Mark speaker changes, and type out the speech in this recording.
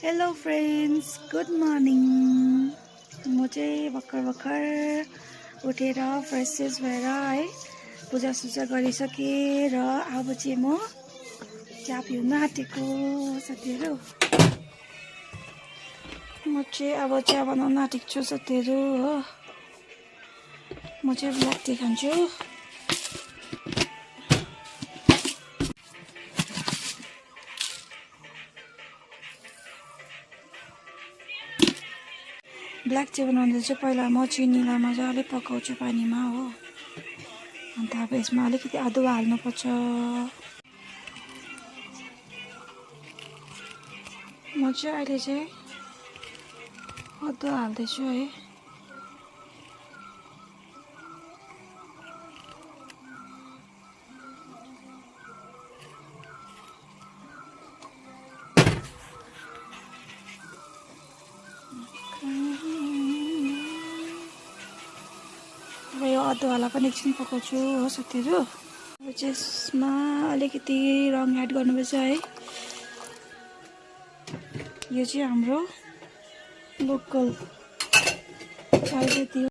Speaker 1: Hello friends, good morning. म चाहिँ भर्खर उठेर फ्रेस भएर है पूजासुजा गरिसकेँ र अब चाहिँ म चिया पिउन आँटेको साथीहरू। म चाहिँ अब चिया बनाउन आँटेको छु साथीहरू हो। म चाहिँ ब्ल्याक टी खान्छु। ब्ल्याक टी बनाउँदा चाहिँ पहिला म चिनीलाई मजाले पकाउँछु पानीमा हो। अन्त अब यसमा अलिकति अदुवा हाल्नुपर्छ। म चाहिँ अहिले चाहिँ अदुवा हाल्दैछु है। अब यो अदुवालाई पनि एकछिन पकाउँछु हो साथीहरू। अब चाहिँ यसमा अलिकति रङ एड गर्नुपर्छ है। यो चाहिँ हाम्रो लोकल चायपत्ती